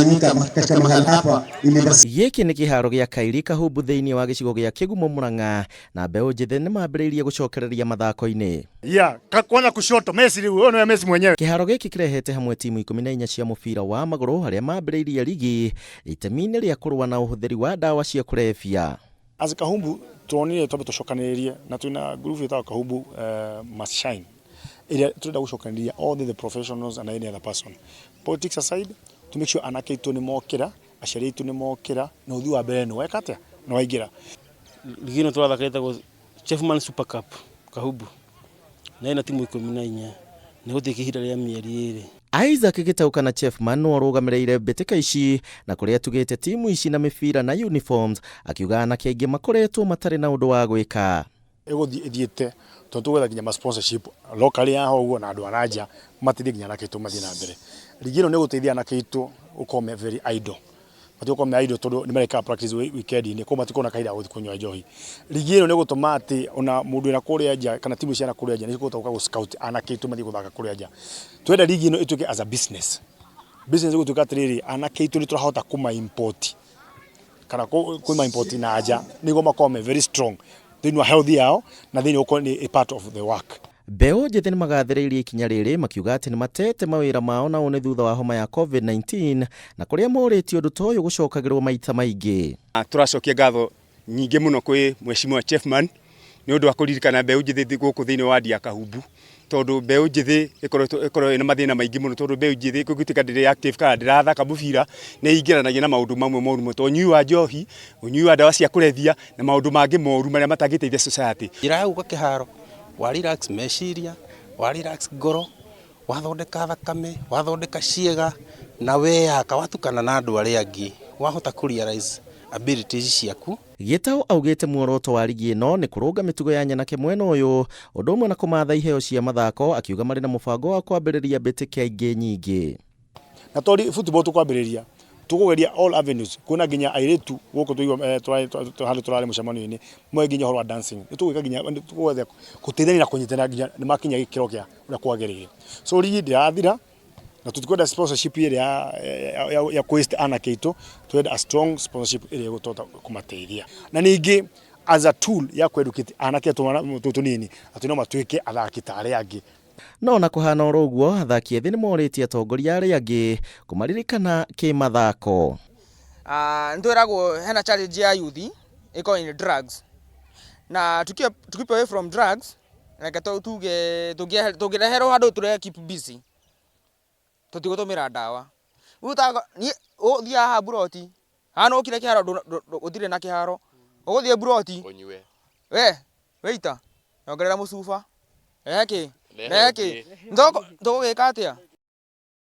Fanyika katika mahala hapa ili basi Gĩkĩ nĩ kĩharo gĩa Kairi Kahumbu thĩinĩ wa gĩcigo gĩa Kĩgumo Murang'a na mbeũ njĩthĩ nĩ mambĩrĩirie gũcokereria mathako-inĩ. Yeah, kwanza kushoto Messi rĩu ũyũ nĩwe Messi mwenyewe. Kĩharo gĩkĩ kĩrehete hamwe timu 14 cia mũbira wa magũrũ arĩa mambĩrĩirie rigi itemi-inĩ rĩa kũrũa na ũhũthĩri wa ndawa cia kũrebia. As Kahumbu tuonire twambe tũcokanĩrĩrie na twĩna group ĩtagwo Kahumbu Must Shine ĩrĩa tũrenda gũcokanĩrĩria all the professionals and any other person. Politics aside, to make sure anake aitũ nĩ mokĩra, aciari aitũ nĩ mokĩra na ũthii wa mbere nĩ weka atĩa? Nĩ waingĩra. Rigi ĩno tũrathaka ĩtagwo Chefman Super Cup Kahumbu na ĩna timu 14 na ĩgũtuĩka ihinda rĩa mĩeri 2. Isaac Gĩtau kana Chefman nĩwe ũrũgamĩrĩire mbĩtĩka ici na kũrĩa atugĩte timu ici na mĩbira na uniforms akiuga anake aingĩ makoretwo matarĩ na ũndũ wa gwĩka. Ĩgũthiĩ ĩthiĩte tondũ tũgwetha nginya ma sponsorship locally haha ũguo na andũ a nanja mateithie nginya anake aitũ mathiĩ na mbere. Rigi ĩno nĩ ĩgũteithia anake aitũ gũkorwo me very idle. Matigũkorwo me idle tondũ nĩ marekaga practice weekend-inĩ koguo matikuona kahinda ga gũthiĩ kũnyua njohi. Rigi ĩno nĩ ĩgũtũma atĩ ona mũndũ wĩna kũrĩa nja kana timu cia kũrĩa nja nĩ cikũhota gũka gũ scout anake aitũ mathiĩ gũthaka kũrĩa nja. Tũrenda rigi ĩno ĩtuĩke as a business. Business ĩgũtuĩka atĩrĩrĩ, anake aitũ nĩ tũrahota kũma import kana kũma import na nja nĩguo makorwo me very strong thĩinĩ wa health yao na thĩinĩ gũkorwo nĩ a part of the work. Mbeũ njĩthĩ nĩ magathĩrĩirie ikinya rĩrĩ makiuga atĩ nĩ matete mawĩra mao na ũũ nĩ thutha wa homa ya COVID-19 na kũrĩa morĩtie ũndũ ta ũyũ gũcokagĩrwo maita maingĩ. Tũracokia ngatho nyingĩ mũno kwĩ Mheshimiwa Chefman nĩ ũndũ wa kũririkana mbeũ njĩthĩ gũkũ thĩinĩ wa wadi ya Kahumbu tondũ mbeũ njĩthĩ ĩkoretwo ĩkoragwo ĩna mathĩna maingĩ mũno tondũ mbeũ njĩthĩ gũtuĩka ndĩrĩ active kana ndĩrathaka mũbira nĩ ĩingĩranagia na maũndũ mamwe moru mũno ta ũnyui wa njohi, ũnyui wa ndawa cia kũrebia na maũndũ mangĩ moru marĩa matangĩteithia society. Njĩra ya gũka kĩharo wa relax meciria, wa relax ngoro, wathondeka thakame, wathondeka ciĩga na weyaka watukana na andũ arĩa angĩ wahota kũ realize abilities ciaku. Gĩtaũ augĩte muoroto wa rigi ĩno nĩ kũrũnga mĩtugo ya nyanake mwena ũyũ ũndũ ũmwe na kũmatha iheo cia mathako akiuga marĩ na mũbango wa kwambĩrĩria mbĩtĩka ingĩ nyingĩ. Na to football tũkwambĩrĩria tũkũgeria all avenues kuona nginya airĩtu gũkũ tũigua handũ tũrarĩ mũcemanio-inĩ moe nginya ũhoro wa dancing nĩ tũgwĩka nginya nĩ tũgwetha gũteithania na kũnyitana nginya nĩ makinya gĩkĩro kĩa ũrĩa kwagĩrĩire. So rigi ndĩrathira na tũtikwenda sponsorship ĩrĩa ya waste anake aitũ, tũrenda a strong sponsorship ĩrĩa ĩgũtũhota kũmateithia. Na ningĩ as a tool ya kũ educate anake tũtũ tũnini atĩ no matuĩke athaki ta arĩa angĩ. No ona kũhana oro ũguo athaki ethĩ nĩ morĩtie atongoria arĩa angĩ kũmaririkana kĩmathako. Nĩtwĩragwo hena challenge ya youth ĩkoragwo in drugs na to keep away from drugs reke tuge tũngĩreherwo handũ tũre keep busy tũtigũtũmĩra ndawa. Rĩu ta niĩ ũthiaga haha mburoti haha no ũkire kĩharo gũtirĩ na kĩharo ũgũthiĩ mburoti we waiter nyongerera mũcuba rehe kĩ rehe kĩ tũgũgĩka atĩa?